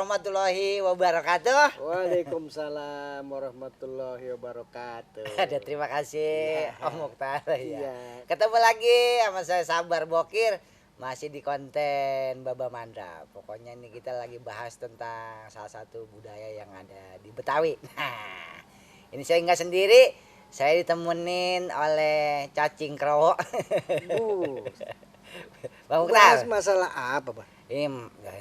warahmatullahi wabarakatuh. Waalaikumsalam warahmatullahi wabarakatuh. Ada terima kasih Ya. Om Mukhtar ya. Iya. Ketemu lagi sama saya Sabar Bokir, masih di konten Baba Mandra. Pokoknya ini kita lagi bahas tentang salah satu budaya yang ada di Betawi. Nah, ini saya nggak sendiri, saya ditemenin oleh Cacing Krowo. Bang Bahas Mukhtar. masalah apa, Pak? Ini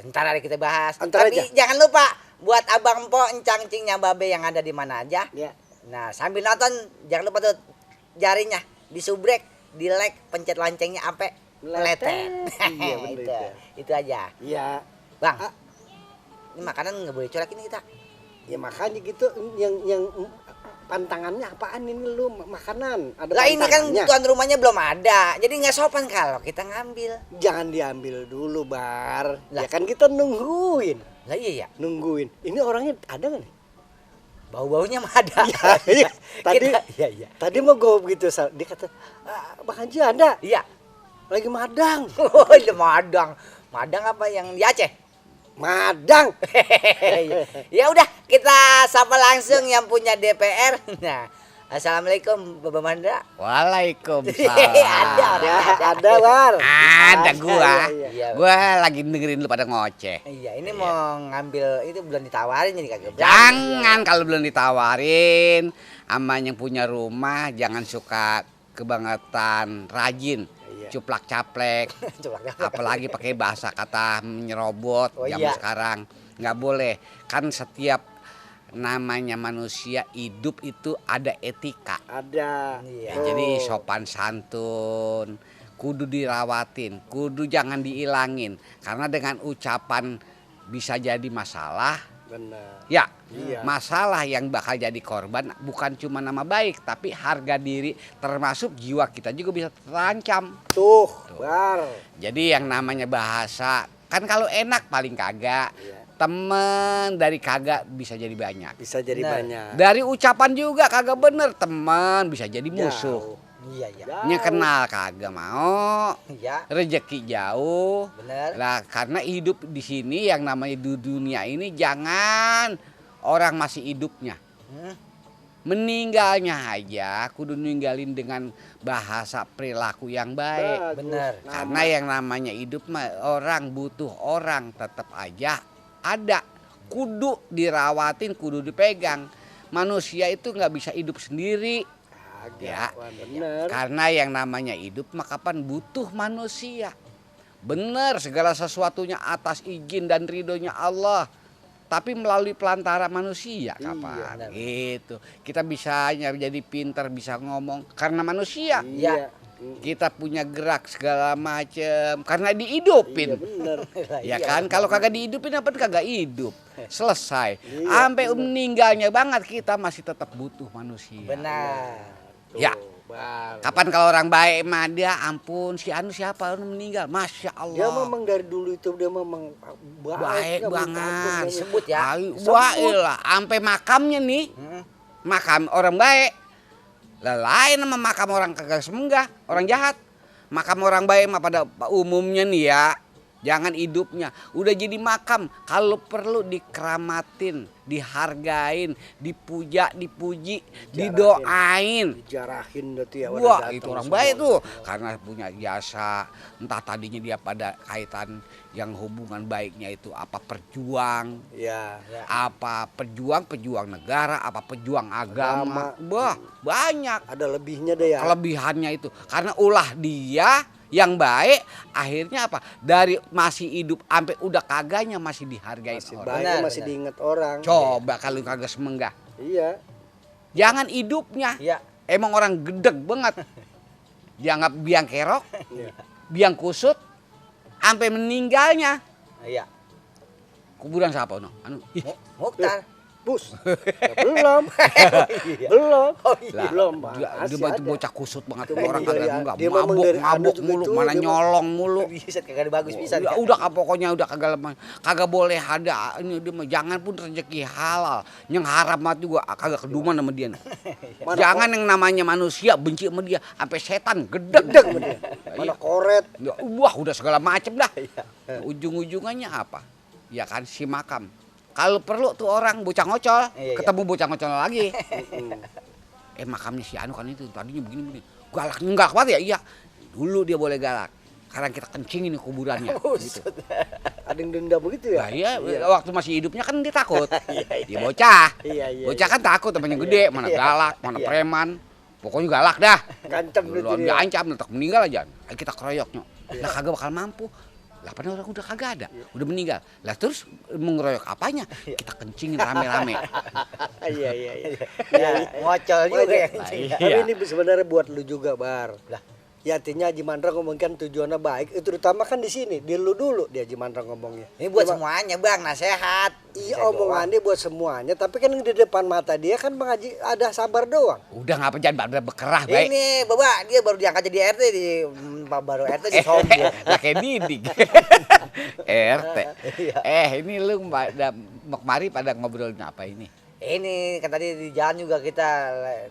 ntar hari kita bahas. Ntar Tapi aja. jangan lupa buat abang po, encang cingnya babe yang ada di mana aja. Ya. Nah sambil nonton jangan lupa tuh jarinya disubrek, di like, pencet loncengnya ampe meletet. Iya, bener itu, itu. itu aja. Ya. Bang, Ah. ini makanan nggak boleh colek ini kita. Ya makanya gitu yang pantangannya apaan ini lu makanan? Ada Lah ini kan pantangannya. tuan rumahnya belum ada, jadi nggak sopan kalau kita ngambil. Jangan diambil dulu, Bar. Lah. Ya kan kita nungguin. Lah iya ya, Nungguin. Ini orangnya ada nggak nih? bau-baunya mah ada. Iya. Tadi Iya. tadi mau gue begitu, dia kata, Bang Haji ada, Iya. lagi madang. Oh, iya, Madang. Madang apa yang di Aceh? Madang. Ya udah kita sapa langsung yang punya DPR. Nah, assalamualaikum Bapak Mandra. Waalaikumsalam. Ada, Bar. Ada gua. Iya. Gua lagi dengerin lu pada ngoceh. Iya, ini mau ngambil itu belum ditawarin jadi kagak berani. Jangan kalau belum ditawarin sama yang punya rumah jangan suka kebangetan rajin. Iya. Cuplak caplek. Coba. Apalagi pakai bahasa kata menyerobot Oh, zaman iya. sekarang. Nggak boleh. Kan setiap namanya manusia hidup itu ada etika. Ada. Iya. Ya, jadi sopan santun, kudu dirawatin, kudu jangan diilangin. Karena dengan ucapan bisa jadi masalah. Benar. Ya, Iya. masalah yang bakal jadi korban bukan cuma nama baik, tapi harga diri termasuk jiwa kita juga bisa terancam. Tuh, Bar. Jadi yang namanya bahasa, kan kalau enak paling kagak. Iya. Temen dari kagak bisa jadi banyak. Bisa jadi Benar. banyak. Dari ucapan juga kagak bener, teman bisa jadi musuh. Jauh. Iya, iya. Jauh. Nya kenal kagak mau, Iya, rezeki jauh. bener. Lah karena hidup di sini yang namanya di dunia ini jangan orang masih hidupnya. Hmm, Meninggalnya aja kudu ninggalin dengan bahasa perilaku yang baik. Bagus. Benar. Karena yang namanya hidup mah orang butuh orang tetap aja ada. Kudu dirawatin, kudu dipegang. Manusia itu nggak bisa hidup sendiri. Agak, Ya. Wah, bener. Karena yang namanya hidup mah kapan butuh manusia. Benar segala sesuatunya atas izin dan ridhonya Allah. Tapi melalui pelantara manusia kapan benar. gitu. Kita bisa jadi pintar, bisa ngomong karena manusia. Iya. Kita punya gerak segala macem karena Iya, dihidupin. bener. Ya Iya. kan kalau kagak dihidupin apa kagak hidup. Selesai. Iya, Sampai meninggalnya banget kita masih tetap butuh manusia. Benar. Tuh, Ya. Bar. Kapan kalau orang baik mah dia ampun si anu siapa orang meninggal. Masya Allah. Dia memang dari dulu itu dia memang Baik nggak banget. minta ampun, Disebut ya. Baik lah. Sampai makamnya nih. Hmm, Makam orang baik. Lah lain sama makam orang kagak semenggah. Orang jahat. Makam orang baik mah pada umumnya nih ya. Jangan hidupnya. Udah jadi makam. Kalau perlu dikeramatin. Dihargain. Dipuja. Dipuji. Didoain. dijarahin itu ya. Wah pada itu datang orang semua. baik tuh karena punya jasa, entah tadinya dia pada kaitan yang hubungan baiknya itu apa perjuang, Iya. apa pejuang negara, apa pejuang agama, wah banyak Ada lebihnya deh ya. kelebihannya itu karena ulah dia yang baik akhirnya apa dari masih hidup sampai udah kagaknya masih dihargai Masih orang. baik, Benar, masih benar. diingat orang. Coba kalau kagak semenggah, Iya. jangan hidupnya. iya. Emang orang gedeg banget. Dianggap biang kerok, Iya. biang kusut, sampai meninggalnya. Iya. Kuburan siapa no? Anu, ih, Mukhtar. Bus. Ya, belum. Iya. belum. Oh iya. lah, belum, dia masih itu ada. bocah kusut banget Itu orang memang kagak dari- enggak dia memang mabuk dari mabuk anu mulu juga mana itu, dia nyolong mulu. Bisa kagak ada bagus bisa. Udah pokoknya udah kagak boleh ada ini dia mah jangan pun rezeki halal yang haram mah juga kagak keduman sama dia. Mana Jangan yang namanya manusia benci sama dia sampai setan gedeg. sama dia. Mana koret. Wah udah segala macem dah. Ujung-ujungannya apa? Ya kan si makam. Kalau perlu tuh orang bocah ngocol, Iya, ketemu bocah ngocol lagi. Mm-mm. Makamnya si Anu kan itu tadinya begini. Galaknya enggak kuat ya? Iya. Dulu dia boleh galak. Sekarang kita kencingin nih kuburannya. Gitu. Ada yang denda begitu ya? Nah, iya, waktu masih hidupnya kan dia takut. Dia bocah. Iya. Bocah kan takut temannya gede, mana galak, mana Iya. preman. Pokoknya galak dah. Ngancam Lu gitu dia. diancam, letak meninggal aja. Ayo kita keroyoknya. Lah kagak bakal mampu. Lah padahal orang udah kagak ada, udah meninggal. Lah terus mau ngeroyok apanya? Kita kencingin rame-rame. Iya. Ya, ngocol juga ya. Iya. Tapi ini sebenarnya buat lu juga, Bar. Lah. Ya artinya Haji Mandra ngomongkan tujuannya baik, itu terutama kan di sini, di lu dulu dia Haji Mandra ngomongnya. Ini buat Cuma- semuanya bang, nasehat. Iya omongannya buat semuanya, tapi kan yang di depan mata dia kan Bang Haji ada sabar doang. Udah ngapa jangan pada bekerah baik. Ini bapak dia baru diangkat jadi RT di baru RT di sombong. Lah kayak didik. RT. Ini lu mau kemari pada ngobrolin apa ini? Ini kan tadi di jalan juga kita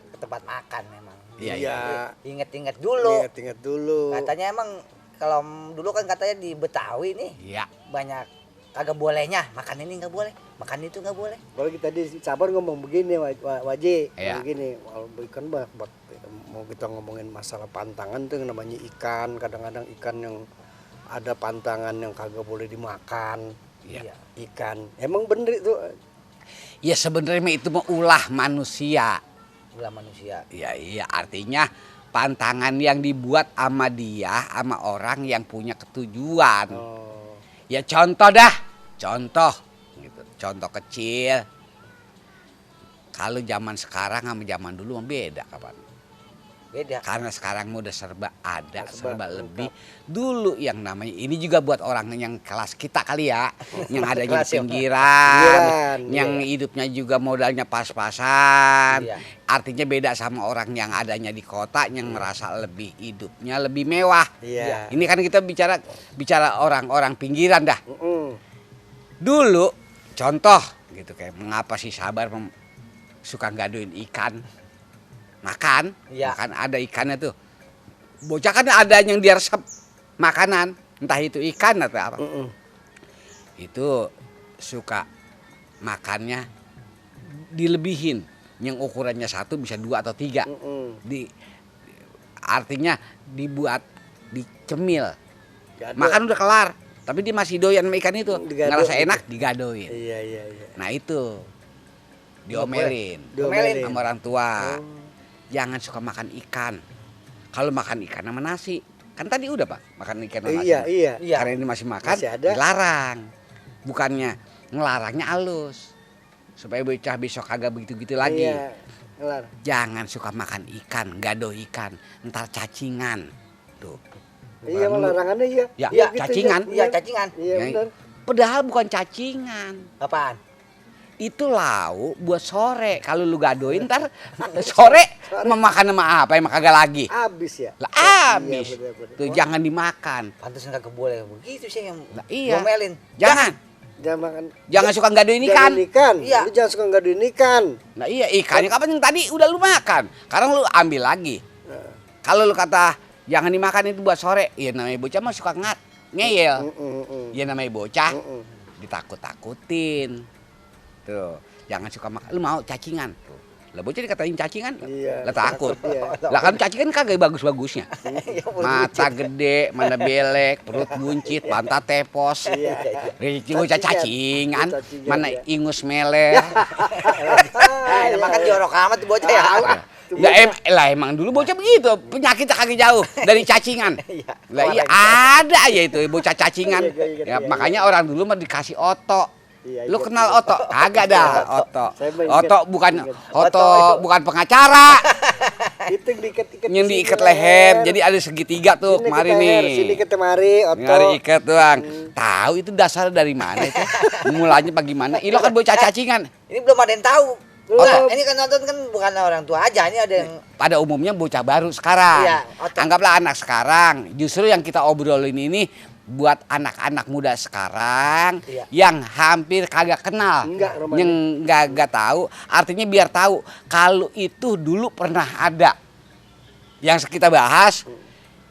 ke tempat makan memang. Iya. Ingat-ingat dulu. Ingat-ingat dulu. Katanya emang kalau dulu kan katanya di Betawi nih Iya. banyak kagak bolehnya makan ini nggak boleh, makan itu nggak boleh. Kalau kita di Sabar ngomong begini, Waji, Iya. begini, ikan mau kita ngomongin masalah pantangan tuh yang namanya ikan, kadang-kadang ikan yang ada pantangan yang kagak boleh dimakan. Iya. Ikan, emang bener itu. Ya sebenarnya mah itu mau ulah manusia. Ulah manusia. Iya, artinya pantangan yang dibuat sama dia, sama orang yang punya ketujuan. Oh, Ya contoh dah, contoh gitu. Contoh kecil. Kalau zaman sekarang sama zaman dulu mah beda kapan. Beda. Karena sekarang udah serba ada, Serba serba lengkap. lebih. Dulu yang namanya ini juga buat orang yang kelas kita kali ya, yang adanya di Kelas yang- pinggiran, Pinggiran, yang iya. hidupnya juga modalnya pas-pasan. Iya. Artinya beda sama orang yang adanya di kota yang merasa lebih hidupnya lebih mewah. iya. Ini kan kita bicara orang-orang pinggiran dah. Mm-mm. Dulu contoh gitu kayak mengapa sih Sabar suka gaduin ikan makan, Iya. makan ada ikannya tuh. Bocah kan ada yang dia resep makanan, entah itu ikan atau apa. Mm-mm. Itu suka makannya dilebihin, yang ukurannya 1 bisa 2 atau 3. Mm-mm. Artinya dibuat dicemil. Gado. Makan udah kelar, tapi dia masih doyan sama ikan itu. Digado. Ngerasa enak digadoin. Iya. Nah itu diomelin Diomelin. sama orang tua. Oh. Jangan suka makan ikan. Kalau makan ikan sama nasi, kan tadi udah Pak, makan ikan sama nasi. Iya. Iya. Karena ini masih makan, Masih ada. dilarang. Bukannya ngelarangnya halus. Supaya bocah besok kagak begitu-gitu lagi. Iya. Kelar. Jangan suka makan ikan, gado ikan, ntar cacingan. Tuh. Iya, Bukan lu. larangannya iya. Ya, Iya, cacingan. Iya cacingan. Iya, Ya, benar. Padahal bukan cacingan. Apaan? Itu lauk buat sore. Kalau lu gadoin ntar sore mau makan sama apa? Emang kagak lagi. Habis ya. Lah habis. Iya, benar. Tuh jangan dimakan. Pantesan kagak boleh begitu sih yang Lah, iya. ngomelin. Jangan. Jangan makan. Jangan suka gadoin ikan. Jangan ikan. Iya. Lu jangan suka gaduin ikan. Nah iya ikannya kapan yang tadi udah lu makan. Sekarang lu ambil lagi. Kalau lu kata jangan dimakan itu buat sore. Ya namanya bocah mah suka ngeyel. Ya namanya bocah ditakut-takutin. Tuh, jangan suka makan. Lu mau cacingan. Tuh. Lah bocah dikatain cacingan. Iya, Lah takut. takut dia. Lah kan cacingan kagak bagus-bagusnya. Ya, perut Mata gede, mana belek, perut buncit, pantat tepos. Iya. Bocah cacingan, Cacingan, mana ya. ingus meler. Ah, makan jorok amat tuh bocah ya. Lah emang dulu bocah begitu, penyakitnya kagak jauh dari cacingan. Iya. Lah iya ada aja itu bocah cacingan. Iya, Ya makanya orang dulu mah dikasih oto. Iya, Lu ingat, kenal ingat. Oto? Kagak dah Oto. Saya mah ingat, Oto bukan ingat. Oto Oto bukan pengacara. Itu yang diikat-ikat. Yang di diikat sini leher, jadi ada segitiga tuh Sini kemarin ke leher, nih. Sini ke temari, Oto. Ngari ikat doang. Tahu itu dasar dari mana itu? Mulanya bagaimana? Ilo kan bocah cacingan. Ini belum ada yang tahu. Belum. Nah, ini kan nonton kan bukan orang tua aja, ini ada yang Pada umumnya bocah baru sekarang. Iya, Oto. Anggaplah anak sekarang. Justru yang kita obrolin ini buat anak-anak muda sekarang Iya. yang hampir kagak kenal, Enggak, Roman. yang nggak tahu. Artinya biar tahu kalau itu dulu pernah ada. Yang kita bahas,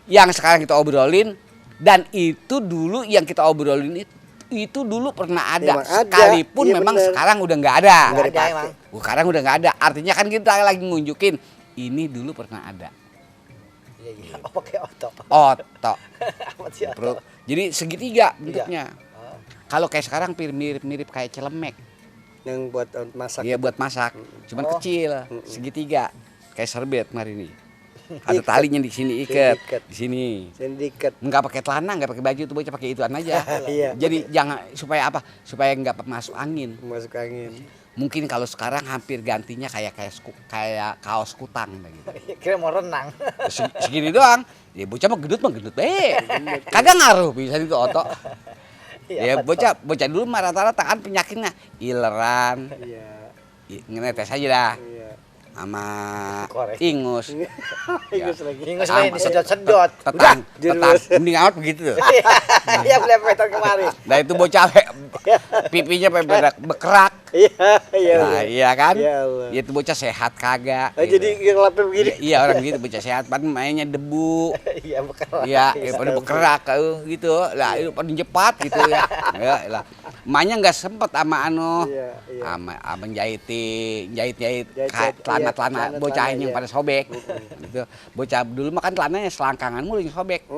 yang sekarang kita obrolin, dan itu dulu yang kita obrolin itu Itu dulu pernah ada, Emang ada, sekalipun iya memang bener. sekarang udah nggak ada. Nggak ada emang. Sekarang udah nggak ada. Artinya kan kita lagi ngunjukin ini dulu pernah ada. Iya iya. Oh, pakai otot. Otot. Amat sih Bro. otot. Jadi segitiga bentuknya. Oh. Kalau kayak sekarang mirip-mirip kayak celemek. Yang buat masak. Iya buat masak. Cuman Oh. kecil, segitiga. Kayak serbet kemarin ini. Ada talinya di sini ikat, Diikat. di sini. Sindiket. Enggak pakai celana, enggak pakai baju, tuh bocah pakai ituan aja. Iya. Jadi jangan supaya apa? Supaya enggak masuk angin. Masuk angin. Mungkin kalau sekarang hampir gantinya kayak kaos kutang gitu. Kira mau renang. Segini doang. Ya bocah mah gendut be. Kagak ngaruh bisa itu otot. Ya bocah dulu mah rata-rata kan penyakitnya ileran. Iya. Ngetes aja dah. Iya. Sama Korek. ingus. Ingus lagi. Ingus lain disedot-sedot. Tetang, jurus. mending amat begitu tuh. Iya pelepetan kemarin. Nah itu bocah pipinya sampai bekerak. Iya, iya. Nah, iya kan? Ya Allah. Ya itu bocah sehat kagak. Oh, gitu. jadi ngelapin begini. Iya orang gitu bocah sehat, pan mainnya debu. Iya bekerak. Iya, pada bekerak gitu. Lah itu pada jepat gitu ya. Ya lah. Emaknya enggak sempet sama Iya, iya. sama abang jahit Jahit, celana iya, bocah celana, yang iya. pada sobek. Gitu. Bocah dulu mah kan celananya selangkangan mulu yang sobek.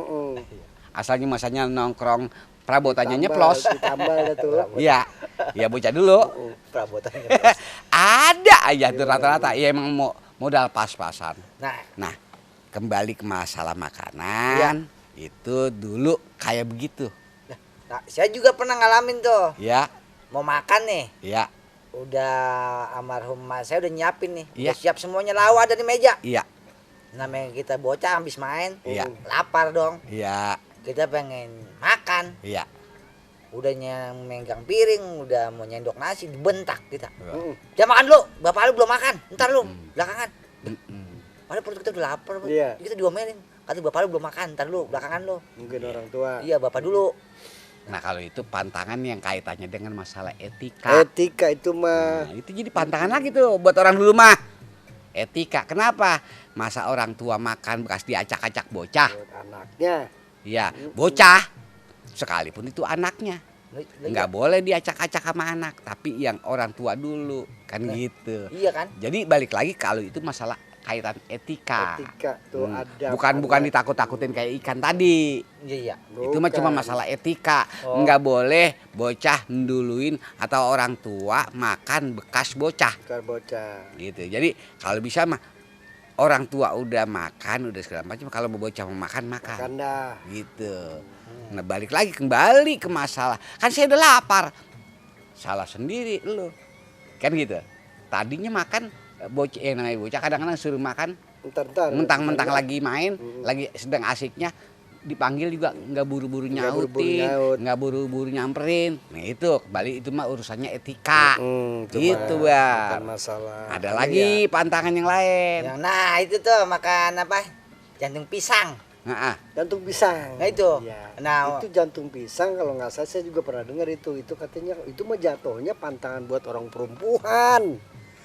Asalnya masanya nongkrong perabotannya nyeplos. Ditambal dah tuh. Iya. Ya bocah dulu. Perabotannya. Ada aja tuh rata-rata. Ya emang modal pas-pasan. Nah, Nah, kembali ke masalah makanan. Itu dulu kayak begitu. nah, saya juga pernah ngalamin tuh. Ya, Mau makan nih. ya, Udah almarhum mas saya udah nyiapin nih. Iya. Udah siap semuanya lawa ada di meja. iya, Namanya kita bocah habis main. Iya. Lapar dong. iya, Kita pengen makan. iya. Udah megang piring, udah mau nyendok nasi, dibentak kita. Mm. Jangan makan dulu, bapak lu belum makan. Ntar lu, belakangan. Mm-mm. Padahal perut kita udah lapar. Bang. Iya. Kita diomelin. Kata bapak lu belum makan, ntar lu, belakangan lu. Mungkin orang tua. Iya, bapak dulu. Nah, kalau itu pantangan yang kaitannya dengan masalah etika. Etika itu mah. Nah, itu jadi pantangan lagi tuh buat orang dulu mah. Etika. Kenapa? Masa orang tua makan bekas diacak-acak bocah. Buat anaknya. Ya, bocah. Sekalipun itu anaknya. Lu- Nggak boleh diacak-acak sama anak, tapi yang orang tua dulu kan gitu. Iya kan? Jadi balik lagi kalau itu masalah kaitan etika. Etika tuh ada. Bukan ditakut-takutin kayak ikan tadi. Iya, iya. Itu mah cuma masalah etika. Oh. Nggak boleh bocah nduluin atau orang tua makan bekas bocah. Bukan bocah. Gitu. Jadi kalau bisa mah orang tua udah makan udah segala macam, kalau bocah mau makan Makan dah. gitu. Nah balik lagi kembali ke masalah, kan saya udah lapar, salah sendiri lu kan gitu. Tadinya makan bocah yang namanya bocah kadang-kadang suruh makan Ntar. mentang-mentang lagi main, Mm. lagi sedang asiknya, dipanggil juga nggak buru-buru Nggak buru-buru nyautin, nyaut. nggak buru-buru nyamperin. Nah itu kembali itu mah urusannya etika. Itu Gitu, mah Bang. bukan masalah. Ada Ini lagi ya, pantangan yang lain. Nah, itu tuh makan apa? Jantung pisang. Nah, jantung pisang. Nah, itu. Iya. Nah, Itu jantung pisang kalau nggak salah saya juga pernah dengar itu. Itu katanya itu mah jatuhnya pantangan buat orang perempuan.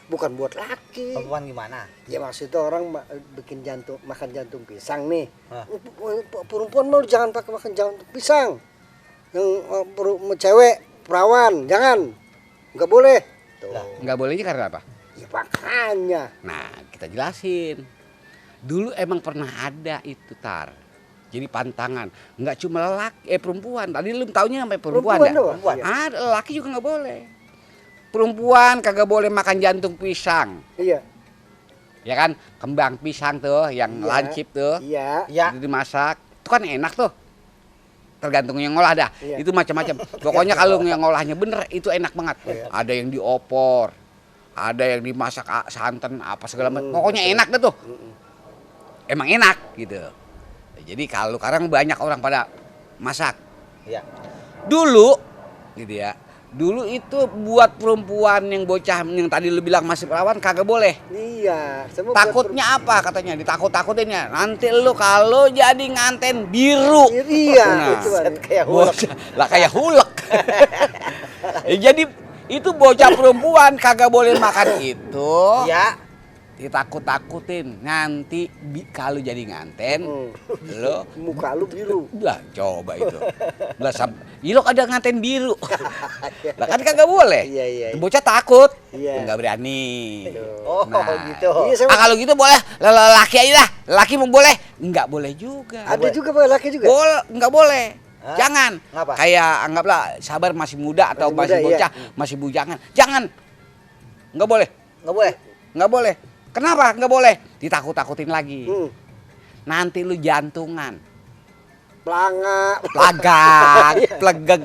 Bukan buat laki. perempuan gimana? Ya maksudnya orang bikin makan jantung pisang nih. Hah. Perempuan mau jangan pakai makan jantung pisang. Yang cewek perawan jangan. Nggak boleh. Tuh. Lah. nggak bolehnya karena apa? Ya makanya. Nah, kita jelasin. Dulu emang pernah ada itu tar. Jadi pantangan, nggak cuma lelaki, perempuan. Tadi lu taunya sampai perempuan dah. doang. Perempuan. Iya. Ada lelaki juga nggak boleh. Perempuan kagak boleh makan jantung pisang. Iya. Ya kan, kembang pisang tuh, yang Iya. lancip tuh, Iya. Ya, itu dimasak. Itu kan enak tuh. Tergantung yang ngolah dah. Iya. Itu macam-macam. Pokoknya kalau yang ngolahnya bener itu enak banget. Iya. Ada yang diopor, ada yang dimasak santan apa segala macam. Pokoknya betul. enak dah tuh. Emang enak gitu. Jadi kalau sekarang banyak orang pada masak. ya. Dulu gitu ya. Dulu itu buat perempuan yang bocah yang tadi lu bilang masih perawan kagak boleh. Iya. Semua buat Takutnya apa katanya? Ditakut-takutinnya. Nanti lu kalau jadi nganten biru. Iya. Nah. Itu kan. Kayak hulek. Bocah lah kayak hulek. Jadi itu bocah perempuan kagak boleh makan itu. Ya, ditakut-takutin. Nanti kalau jadi nganten, lo Muka lu biru. lah coba itu. Lah lo ada nganten biru. Lah kan kagak boleh. Iya, iya. Bocah takut. Iya. Enggak berani. Oh, gitu. Iya, sama. Kalau gitu boleh laki aja lah. Laki mau boleh? Enggak boleh juga. Ada juga Pak laki juga. Enggak boleh. Hah? Jangan. Ngapa? Kayak anggaplah Sabar masih muda atau Masih masih muda, bocah, iya. masih bujangan. Jangan. Enggak boleh. Nggak boleh. Enggak boleh. Kenapa? Enggak boleh. Ditakut-takutin lagi. Nanti lu jantungan. Pelanga. Plagak, plegeg,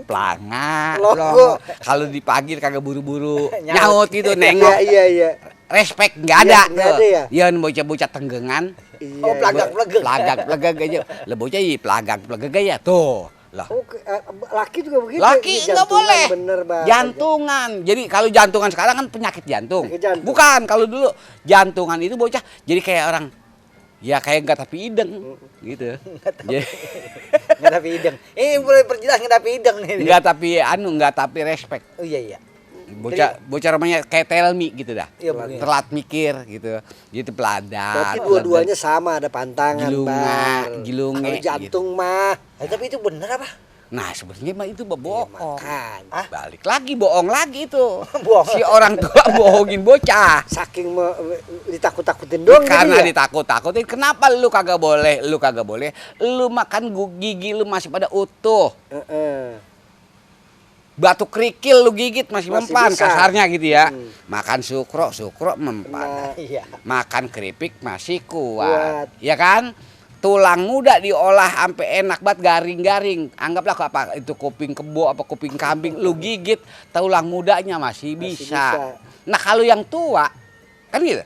pelanga, Logo. logo. Kalau di pagi kagak buru-buru Nyaut. nyaut gitu Iya, nengok. iya, iya. Respect nggak ada. Iya, nggak ada ya? Iya, bocah-bocah tenggengan. Iya. Oh, plagak-plegeg. Plagak aja. Lah bocah plagak aja tuh. Lah. Oh, laki juga begitu. Laki Ini nggak jantungan, boleh. Bener, Bang. Jantungan. Jadi kalau jantungan sekarang kan penyakit jantung. Penyakit jantung. Bukan kalau dulu jantungan itu bocah jadi kayak orang ya kayak nggak tapi ideng gitu. Jadi Nggak tapi ideng. Ini boleh perjelas nggak tapi ideng nih. nggak tapi respect. Oh iya iya. Bocah namanya kayak tell me gitu dah. Iya, bener. Telat mikir gitu. Gitu peladan. Berarti dua-duanya sama, ada pantangan, Bang. Gilunge, Kalau jantung mah. Tapi itu bener apa? Nah sebenarnya mah itu bohong. Makan. Balik lagi bohong lagi itu. Bohong. Si orang tua bohongin bocah. Saking ditakut-takutin doang Karena gitu ya? ditakut-takutin. Kenapa lu kagak boleh? Lu kagak boleh. Lu makan gigi lu masih pada utuh. Heeh. Batu kerikil lu gigit masih Masih mempan bisa. kasarnya gitu ya. Hmm. Makan sukro mempan. Nah, Iya. Makan keripik masih Kuat. kuat. Ya kan? Tulang muda diolah sampai enak banget garing-garing. Anggaplah apa itu kuping kebo apa kuping kambing lu gigit tulang mudanya masih bisa. Nah, kalau yang tua kan gitu.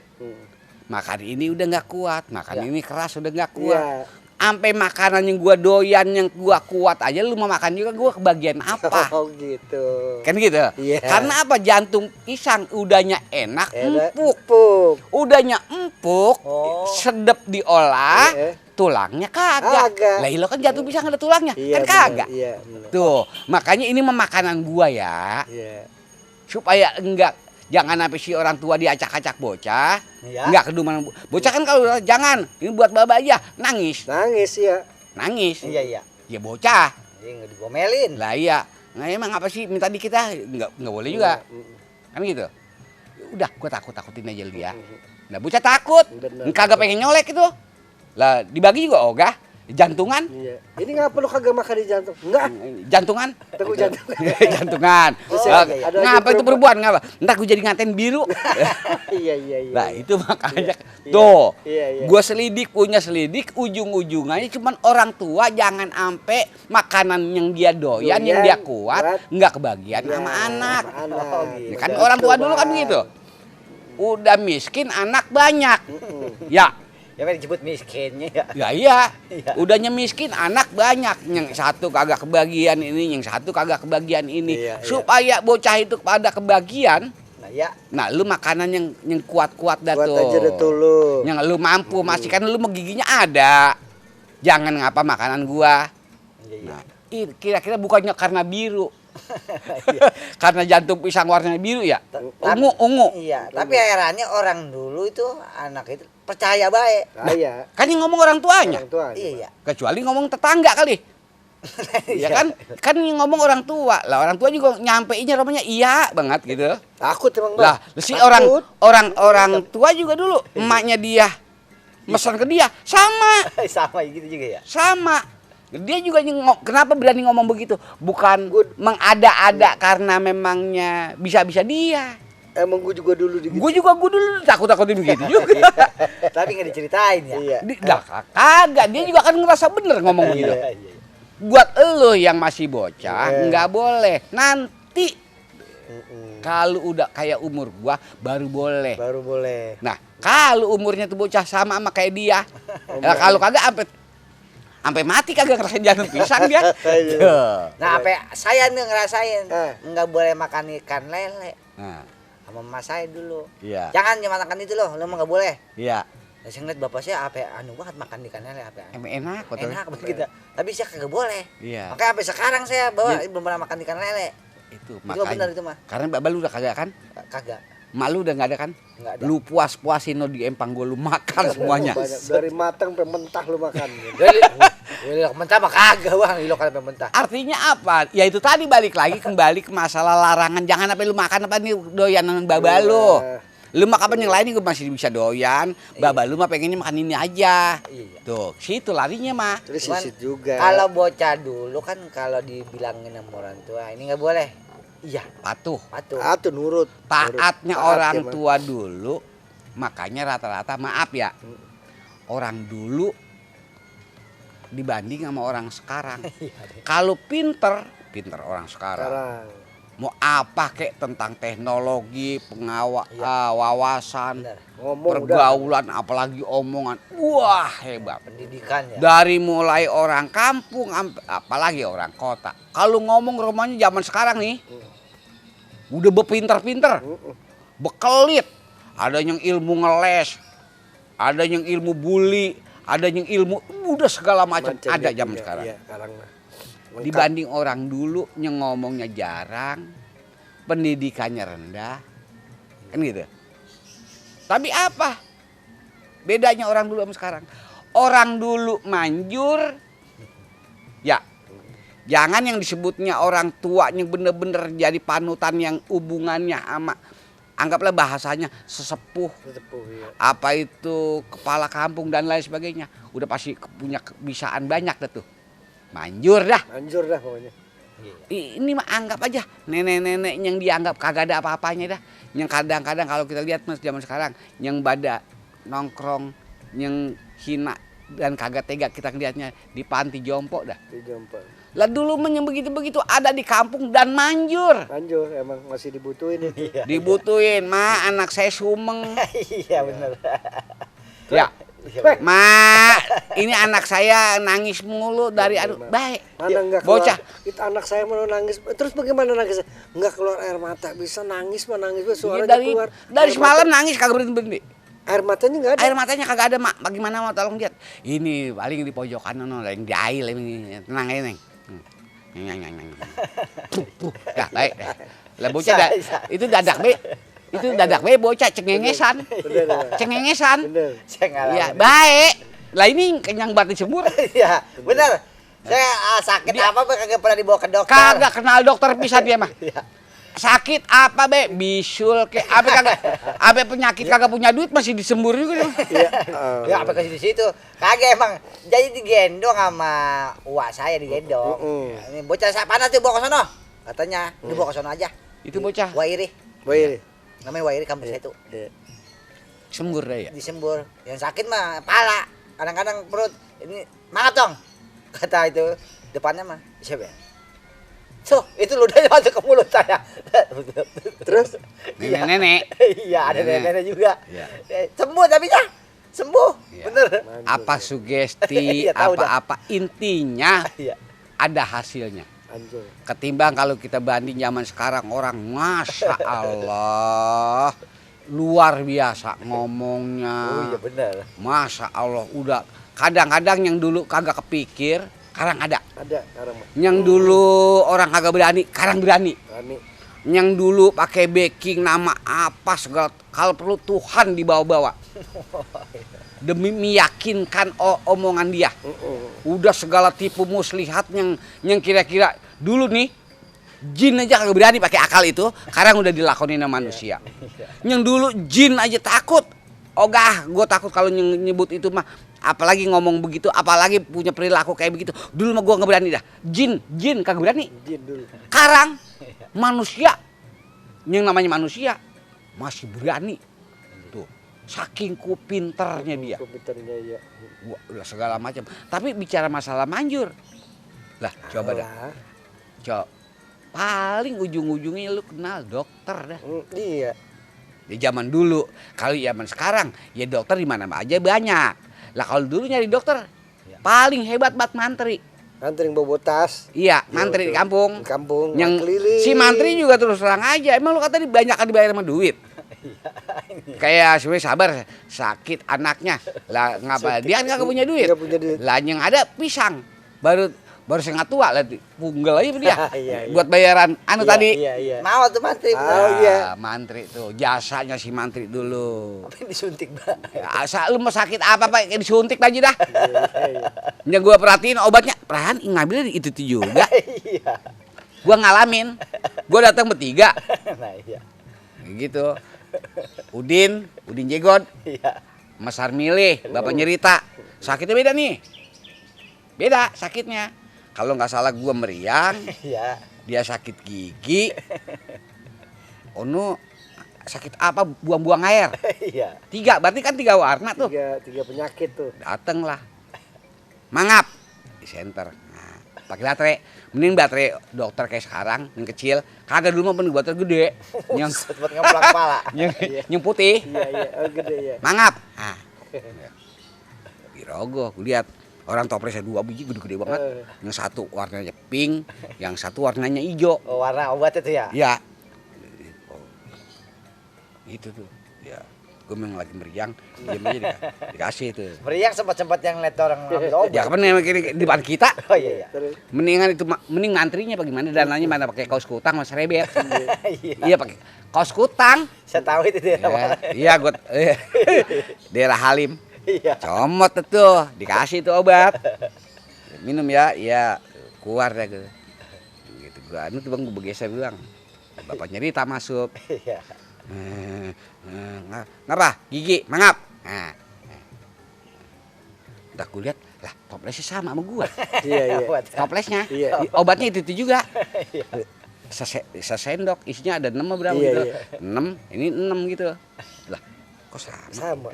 Makan ini udah nggak kuat, makan ini keras udah nggak kuat. Iya. Sampai makanan yang gua doyan yang gua kuat aja lu mau makan juga gua kebagian apa? Oh gitu. Kan gitu. Iya. Karena apa? Jantung pisang udahnya enak, empuk. Empuk. Udahnya empuk, Oh. sedep diolah, Iya. tulangnya kagak. Kagak. Lah lo kan jantung pisang ada tulangnya, Iya, kan bener. kagak. Iya, bener. Tuh, makanya ini mah makanan gua ya. Iya. Supaya jangan sampai si orang tua diacak-acak bocah. Iya. Enggak keduman. Bocah kan kalau jangan, ini buat baba aja, nangis. Nangis ya. Nangis. Iya iya. Ya bocah. Jadi nggak digomelin. Lah iya. Nah emang apa sih minta dikit ah? Enggak boleh juga. Kan gitu. Ya udah gua takutin aja dia. Nah bocah takut. Bener. Kagak pengen nyolek itu. Lah dibagi juga ogah. Jantungan. Iya. Ini ngapa lu kagak makan di jantung? Enggak. Jantungan. Teguh jantung. Jantungan. Bisa, Eh, ada ngapa lagi itu perempuan ngapa? Ntar gua jadi ngaten biru. Iya, iya, iya. Lah itu makanya Iya. tuh. Iya, iya. Gua punya selidik ujung-ujungannya cuman orang tua jangan ampe makanan yang dia doyan yang dia kuat nggak kebagian Iya, sama anak. sama anak. Oh, gitu. Ya kan Betul, orang tua dulu kan Bang. gitu. Udah miskin anak banyak. Ya, Ya kan disebut miskinnya ya. ya iya. Iya. Udahnya miskin anak banyak. Yang satu kagak kebagian ini, yang satu kagak kebagian ini. Iya, iya. Supaya bocah itu pada kebagian. Nah ya. Nah, lu makanan yang kuat-kuat dah Buat tuh. aja deh tuh lu. Yang lu mampu masih kan lu mau giginya ada. Jangan ngapa makanan gua. Iya iya. Nah, kira-kira bukannya karena biru. Karena jantung pisang warnanya biru ya? Ungu. Iya, tapi herannya orang dulu itu anak itu percaya baik. Ah, iya. Kan yang ngomong orang tuanya. Orang tua. Iya iya. Kecuali ngomong tetangga kali. Ya kan? Kan yang ngomong orang tua. Lah orang tua juga nyampeinnya namanya iya banget gitu. Takut emang, Bang. Lah si Takut. orang tua juga dulu emaknya dia mesen ke dia sama. Sama gitu juga ya. Sama. Dia juga kenapa berani ngomong begitu? Bukan mengada-ada karena memangnya bisa-bisa dia. Emang gue juga dulu gitu. Gue dulu takut-takutin begitu juga. Tapi nggak diceritain ya. Iya. Dah kagak, dia juga kan ngerasa bener ngomong begitu. Iya iya. Buat elo yang masih bocah Iya. nggak boleh. Nanti kalau udah kayak umur gua baru boleh. Baru boleh. Nah, kalau umurnya tuh bocah sama kayak dia. Nah, kalau kagak sampai mati kagak ngerasain jantung pisang dia. Tuh. Nah, apa saya nih ngerasain nggak boleh makan ikan lele Nah, sama emak saya dulu. iya. Jangan cuma makan itu loh, lo mah nggak boleh. Iya. Nah, saya ngeliat bapak saya apa anu banget makan ikan lele apa. Enak betul. Enak begitu. Tapi saya kagak boleh. Iya. Makanya sampai sekarang saya bawa Iya. belum pernah makan ikan lele. Itu Itu mah benar makanya. itu mah. Karena Mbak Balu udah kagak kan? Kagak. Malu udah nggak ada kan? Nggak ada. Lu puas-puasin lo di empang gue, lu makan semuanya. Banyak. Dari matang sampai mentah lu makan. Gitu. Ilok mentah mah kagak bang, ilok kan mentah. Artinya apa? Ya itu tadi balik lagi kembali ke masalah larangan. Jangan apa lu makan apa nih doyanan baba lu. Lu makan apa yang lain gue masih bisa doyan. Baba lu mah pengennya makan ini aja. Iya. Tuh, situ larinya mah. Terus Cuman sisit juga. Kalau bocah dulu kan kalau dibilangin sama orang tua ini nggak boleh. Iya, Patuh. patuh. tuh nurut. Taatnya Taat orang ya, Mas. tua dulu. Makanya rata-rata maaf ya. Orang dulu dibanding sama orang sekarang. Kalau pinter orang sekarang. Sekarang. Mau apa kek tentang teknologi, wawasan, Benar. Ngomong udah. pergaulan, apalagi omongan. Wah, hebat. Pendidikan ya. Dari mulai orang kampung, apalagi orang kota. Kalau ngomong rumahnya zaman sekarang nih, udah berpinter-pinter, bekelit. Ada yang ilmu ngeles, ada yang ilmu bully, ada yang ilmu, udah segala macam ada ya, zaman sekarang. Iya, sekarang mah. Lengkap. Dibanding orang dulu yang ngomongnya jarang, pendidikannya rendah, kan gitu. Tapi apa bedanya orang dulu sama sekarang? Orang dulu manjur, ya jangan yang disebutnya orang tua yang bener-bener jadi panutan yang hubungannya sama, anggaplah bahasanya sesepuh, Sesepuh, iya. apa itu kepala kampung dan lain sebagainya, udah pasti punya kebisaan banyak dah tuh. Manjur dah. Anjur dah pokoknya. Ini mah anggap aja nenek-nenek yang dianggap kagak ada apa-apanya dah. Yang kadang-kadang kalau kita lihat mas zaman sekarang yang pada nongkrong, yang hina dan kagak tega kita ngeliatnya di panti jompo dah. Di jompo. Lah dulu yang begitu-begitu ada di kampung dan manjur. Anjur emang masih dibutuhin itu. Dibutuhin, ma anak saya sumeng. Iya benar. Ya. Ma, ini anak saya nangis mulu dari aduh baik. Mana enggak keluar? Bocah. Itu anak saya mau nangis. Terus bagaimana nangis? Enggak keluar air mata. Bisa nangis mah nangis, suaranya dari keluar. dari Air semalam mata- nangis kagak berhenti. Air matanya enggak ada. Air matanya kagak ada, mak. Bagaimana mau tolong lihat? Ini paling di pojokan no, yang di air ini. Tenang aja, Neng. Ya, baik. Lah bocah itu dadak be. Itu dadak be bocah cengengesan. Bener. Cengengesan. Bener. Saya ngalamin. Ya, baik. Lah ini kenyang batin semur. Iya, benar. Saya sakit apa be kagak pernah dibawa ke dokter. Kagak kenal dokter pisan dia mah. Iya. Sakit apa be? Bisul ke apa kagak? Apa penyakit kagak punya duit masih disembur juga dia. Iya. Ya apa ke situ? Kagak emang. Jadi digendong sama uak saya digendong. Ini bocah saya panas tuh bawa ke sono. Katanya, dibawa ke sono aja. Itu bocah Wairi. Baik. Namanya Wairi kampus saya itu. sembur deh ya. Disembur. Yang sakit mah pala. Kadang-kadang perut. Ini mangap dong. Kata itu depannya mah siapa ya? So, itu ludahnya masuk ke mulut saya. Terus Nenek-nenek. Iya, ada Nenek. nenek juga. Iya. Sembuh tapi ya. Sembuh. Iya. Bener. Apa sugesti, Iya, tahu dah. apa-apa intinya Iya. ada hasilnya. anjur. Ketimbang kalau kita banding zaman sekarang orang masya Allah luar biasa ngomongnya. Oh iya benar. Masya Allah udah kadang-kadang yang dulu kagak kepikir sekarang ada. Ada sekarang mah. Yang dulu orang kagak berani sekarang berani. Ani. Yang dulu pakai backing nama apa segala kalau perlu Tuhan dibawa-bawa. Demi meyakinkan omongan dia. Udah segala tipu muslihat yang kira-kira dulu nih jin aja kagak berani pakai akal itu, sekarang udah dilakonin sama manusia. Yang dulu jin aja takut. Ogah, gue takut kalau nyebut itu mah, apalagi ngomong begitu, apalagi punya perilaku kayak begitu. Dulu mah gue nggak berani dah. Jin kagak berani. Jin dulu. Sekarang manusia, yang namanya manusia masih berani. Tuh, saking pinternya dia. Komputernya ya. Wah, udah segala macam. Tapi bicara masalah manjur, lah coba dah. Coba paling ujung-ujungnya lu kenal dokter dah. Iya. Di zaman dulu, kalau zaman sekarang ya dokter di mana aja banyak. Lah kalau dulu nyari dokter paling hebat bat mantri. Antering bawa tas. Iya, mantri di kampung. Di kampung. Yang keliling. si mantri juga terus terang aja. Emang lu kata banyak kan dibayar sama duit. Kayak sebenarnya sabar sakit anaknya. Lah ngapa? Dia kan kagak punya duit. Nggak punya duit. Lah yang ada pisang. Baru Baru setengah tua lah, punggel aja dia. Iya. Buat bayaran Iya, tadi. Iya. Mau tuh mantri. Oh, iya. Mantri tuh, jasanya si mantri dulu. Apa yang disuntik, Mbak? Asal lu mau sakit apa Pak, kayak disuntik aja dah. Iya. Yang gua perhatiin obatnya, perlahan ngambilnya itu juga. Iya. Gua ngalamin. Gua datang bertiga. Nah, iya. Gitu. Udin Jegon, Iya. Mas Armilih, Bapak nyerita. Sakitnya beda nih. Beda sakitnya. Kalau nggak salah gua meriang, Iya. dia sakit gigi. Ono sakit apa? Buang-buang air. Iya. 3, berarti kan 3 warna tuh. Tiga penyakit tuh. Dateng lah. Mangap di center. Nah, pakai baterai. Mending baterai dokter kayak sekarang yang kecil. Kagak dulu mah bener baterai gede. Yang Buat ngeplang kepala. yang putih. Iya. Oh gede ya. Mangap. Nah. Dirogoh, gue lihat orang toplesnya 2 biji gede-gede banget. Yang satu warnanya pink, yang satu warnanya hijau. Oh, warna obat itu ya? Iya. Itu tuh. Ya. Gue memang lagi meriang, diam aja dikasih tuh. Meriang sempat-sempat yang lihat orang ngambil obat. Ya kapan yang di depan kita? Oh iya. Terus Mendingan itu mending ngantrinya bagaimana dananya mana pakai kaos kutang mas rebet. Iya. Iya pakai kaos kutang. Saya tahu itu dia. Ya, iya gue daerah Halim. Iya. Comot tuh, dikasih tuh obat. Minum ya, iya keluar deh gitu. Gitu gua anu tuh Bang gua bergeser bilang. Bapak nyerita masuk. Iya. Ngapa? Gigi, mangap. Nah. Udah gue lihat, lah toplesnya sama sama gua. iya. Toplesnya. Iya. Obatnya itu juga. Iya. Sesendok isinya ada 6 berapa Iya, gitu. iya. 6, ini 6 gitu. Lah, kok sama? Sama.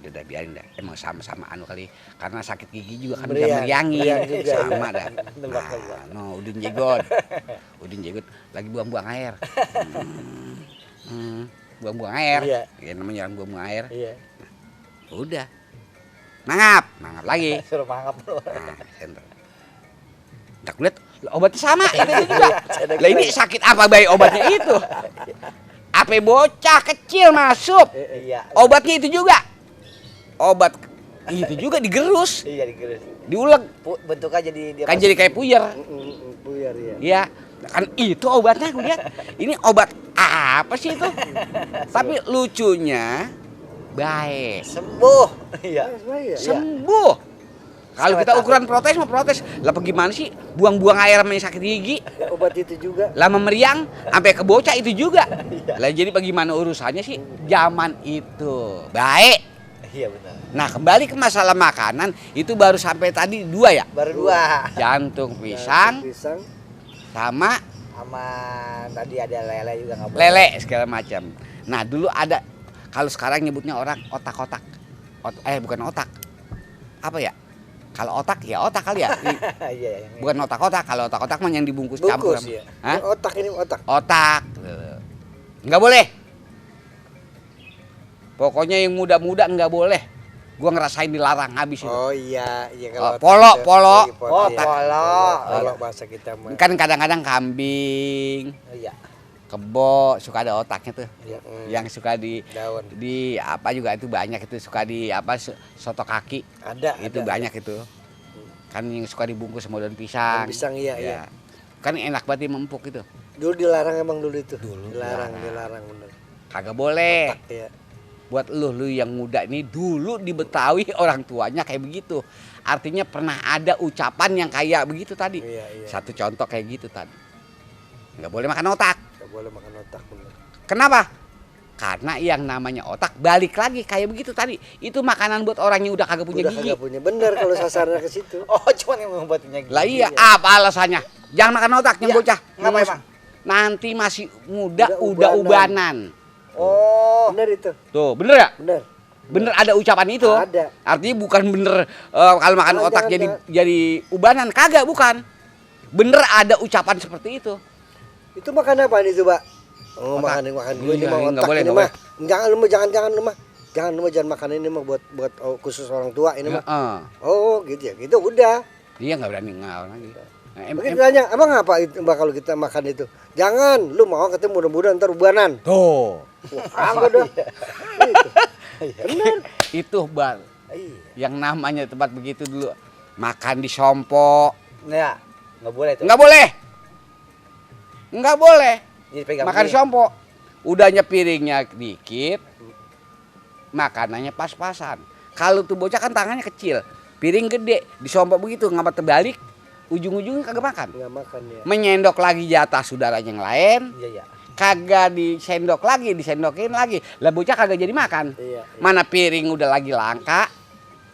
Udah biarin dah. Emang sama-sama anu kali. Karena sakit gigi juga kan Meriang, bisa meriangin. meriang juga. Sama dah. Nebak-nebak. Nah, no, Udin Jegot lagi buang-buang air. Buang-buang air. Iya. Ya namanya orang buang-buang air. Iya. Udah. Mangap lagi. Suruh mangap lu. Nah, center. Udah kulihat obatnya sama itu juga. Lah ini sakit apa baik obatnya itu? Apa bocah kecil masuk? Iya. Obatnya itu juga. Obat itu juga digerus, Iya digerus. diuleg. Bentuknya jadi dia Kan jadi kayak puyer. Buyar ya. Iya. Kan itu obatnya gue lihat. Ini obat apa sih itu? Tapi lucunya baik. sembuh. Iya. Iya. Sembuh. Kalau kita ukuran protes mah protes. Lah gimana sih? Buang-buang air sama yang sakit gigi. Obat itu juga. Lama meriang sampai ke bocah itu juga. Lah jadi bagaimana urusannya sih zaman itu? Baik. Iya benar. Nah, kembali ke masalah makanan, itu baru sampai tadi 2 ya? Baru 2. Jantung pisang Pisang. sama Sama tadi ada lele juga nggak boleh. lele segala macam. Nah, dulu ada kalau sekarang nyebutnya orang otak-otak. Bukan otak. Apa ya? Kalau otak ya otak kali ya. Iya. Yang Bukan otak-otak. Kalau otak-otak mah yang dibungkus campur. Bungkus ya. Hah? Ini otak ini otak. Otak. Nggak boleh. Pokoknya yang muda-muda nggak boleh. Gua ngerasain dilarang habis itu. Oh iya, iya Oh, kalau polo, otak, polo. iya, Oh, iya. polo. Polo bahasa kita mah. Kan kadang-kadang kambing, Oh, iya. kebo suka ada otaknya tuh. Iya, Yang suka daun. di apa juga itu banyak itu suka di apa soto kaki. Ada. Itu ada. banyak itu. Kan yang suka dibungkus sama daun pisang. Daun pisang, iya, Ya. iya. Kan enak banget empuk itu. Dulu dilarang emang dulu itu. Dulu dilarang bener. Kagak boleh. Otak ya. Buat lu yang muda ini dulu di Betawi orang tuanya kayak begitu. Artinya pernah ada ucapan yang kayak begitu tadi. Iya, iya. Satu contoh kayak gitu tadi. Nggak boleh makan otak. Gak boleh makan otak bener. Kenapa? Karena yang namanya otak balik lagi kayak begitu tadi. Itu makanan buat orang yang udah kagak punya Udah gigi. kagak punya bener kalau sasarnya ke situ. Oh, cuman yang membuatnya gigi. Lah iya, apa alasannya? Jangan makan otak yang Iya. bocah. Ngapa emang? Nanti masih muda Udah udah ubanan. Oh. Bener itu. Tuh, bener ya? Bener. Bener ada ucapan itu. Ada. Artinya bukan bener kalau makan Jangan, otak jangan, jadi ubanan, kagak bukan. Bener ada ucapan seperti itu. Itu makan apa nih coba? Oh, Otak. makan Iya, gue ini mah nggak otak boleh, ini nggak mah. Jangan lu mah jangan lu mah. Jangan makan ini mah buat khusus orang tua ini mah. Heeh. Oh, gitu ya. Gitu udah. Dia nggak berani ngelawan lagi. Nah, Begitu tanya, emang apa itu Mbak kalau kita makan itu? Jangan, lu mau ketemu mudah-mudahan ntar ubanan. tuh. Wah, enggak dah. Bener. Itu bang. Iya. Yang namanya tempat begitu dulu makan di sompo Ya, nggak boleh tuh. Nggak boleh. Nggak boleh. Jadi pegang Makan begini. sompo. Udahnya piringnya dikit, makanannya pas-pasan. Kalau tuh bocah kan tangannya kecil, piring gede, disompok begitu, ngapa terbalik, ujung-ujungnya kagak makan. Nggak makan ya. Menyendok lagi jatah saudaranya yang lain, Iya, iya. kagak disendok lagi, disendokin lagi. Lah bocah kagak jadi makan. Iya. Mana piring udah lagi langka,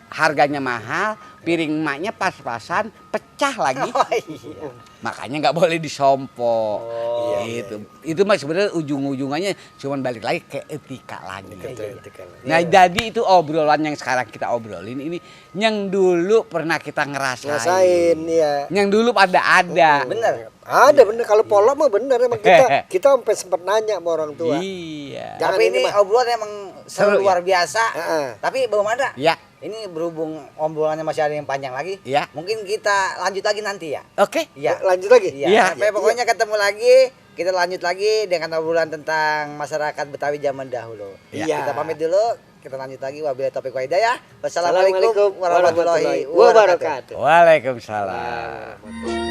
harganya mahal, piring emaknya pas-pasan, pecah lagi. Oh iya. Makanya nggak boleh disompo. Oh, Gitu. Itu mah sebenarnya ujung-ujungannya cuman balik lagi ke etika lagi. Etika. Nah, jadi itu obrolan yang sekarang kita obrolin ini yang dulu pernah kita Ngerasain ya. Yang dulu ada. Bener. Ada bener, kalau pola mah bener emang kita sampai sempat nanya sama orang tua. Iya. Jangan Tapi ini ini mah. obrolan emang Seru, seru luar biasa. Heeh. Tapi belum ada. Ya. Ini berhubung obrolannya masih ada yang panjang lagi. Ya. Mungkin kita lanjut lagi nanti ya. Oke. Iya. Lanjut lagi? Iya. Iya. Sampai pokoknya ketemu lagi. Kita lanjut lagi dengan obrolan tentang masyarakat Betawi zaman dahulu. Iya. Kita pamit dulu. Kita lanjut lagi. Wabillahi taufiq wa hidayah. Assalamualaikum Wassalamualaikum warahmatullahi wabarakatuh. wabarakatuh. Waalaikumsalam.